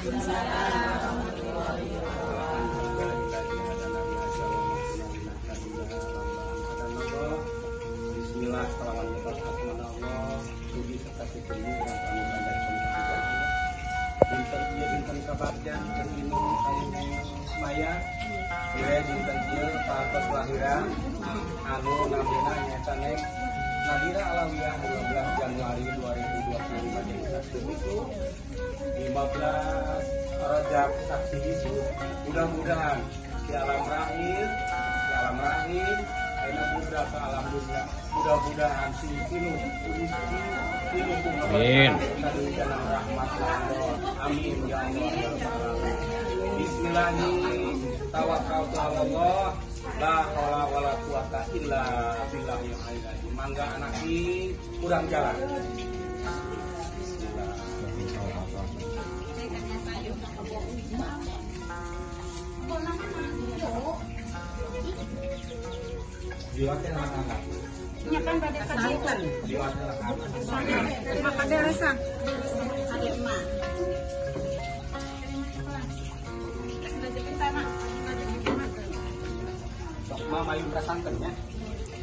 Waalaikumsalam warahmatullahi wabarakatuh. Bismillah, kelawan nyebat asmana Allah, puji serta syukur urang kami panjatkeun ka Allah. Dinten ieu dinten kabarjan keur minum maya. Ieu dinten ieu patos lahiran anu namina nyaeta Neng Nadira Alawiyah 12 Januari 2025 jadi saksi bisu 15 Rajab saksi bisu. Mudah-mudahan di alam rahim, di alam rahim ayeuna budak ke alam dunia, mudah-mudahan sing pinuh pinuh. Amin. Rahmat Allah. Amin ya Allah ya Rabbal alamin. Bismillahirrahmanirrahim. Tawakkaltu ala Allah. La haula wala quwata illa billahil aliyyil azim. Mangga anak ini kurang jalan. Bismillah. Diwakil anak-anak. Nya kan bade ka dieu. Diwakil anak-anak. Maka deresa. Ade emak. Sok mah mayung ka santen nya.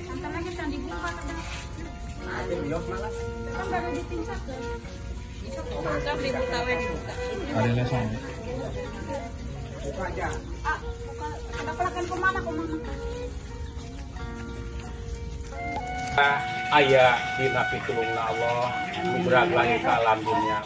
Santen lagi can dibuka kadang. Ade biok malah. Kan baru ditincakeun. Sok dibuka we dibuka. Ada lesong. Buka aja. Ah, buka. Ada pelakan kemana kemana? Aya dina pitulungna Allah bubrag lahir ka alam dunia.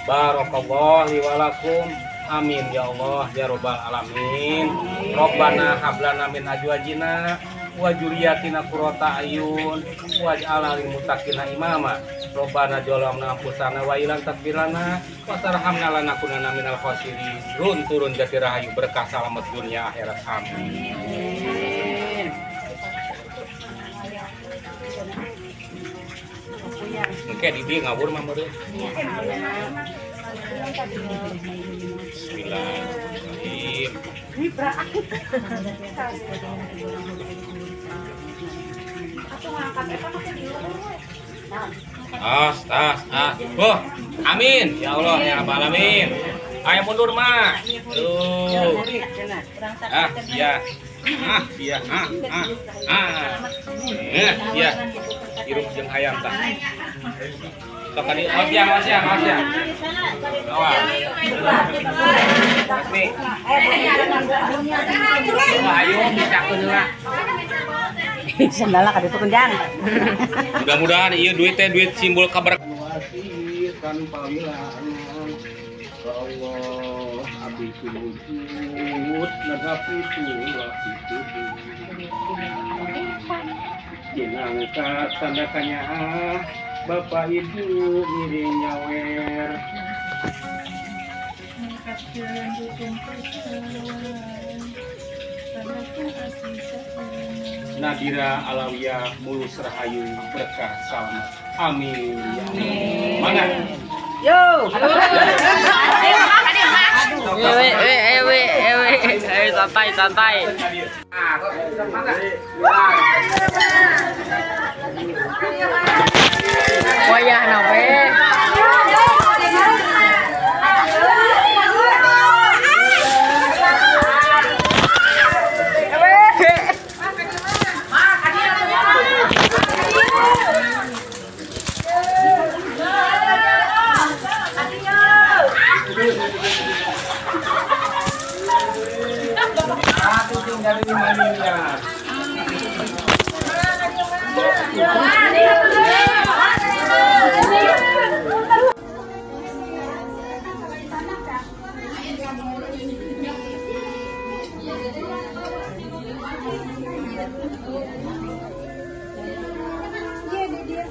Barakallahu li walakum. Amin ya Allah ya robbal alamin. Rabbana hablana min azwajina wa dzurriyyatina qurrata ayun waj'alna lil muttaqina imama. Rabbana zalamna anfusana wa illam taghfir lana wa tarhamna lanakunanna minal khasirin. Run turun jati rahayu berkah salamet dunia akhirat. Amin. Oke, di dia ngawur mah meureun. Bismillahirrahmanirrahim. Tas, tas, tas. Oh, amin. Ya Allah ya Rabbal alamin. Ayo mundur mah. Tuh. Ah, iya. Ah, iya. Ah, ah. Ah. Iya. Hirup jeung hayam tah. Sok kali awas ya, awas ya, awas ya. Awas. Nih. Ayo dicakeun heula. Sendala ka ditu kenjang. Mudah-mudahan ieu duit teh duit simbol kabar. Tanpa wilangan. Ya Allah, abdi sujud nadapi tulah itu. Dinangkat tanda kanyaah bapak ibu ngiring nyawer. Nadira Alawiyah mulus rahayu berkah selamat. Amin. Ya Allah. Mana? Yo. Ewe, santai, santai. Wayah nawe. Aku tinggal 5 miliar. Dia, mama, mas, dia.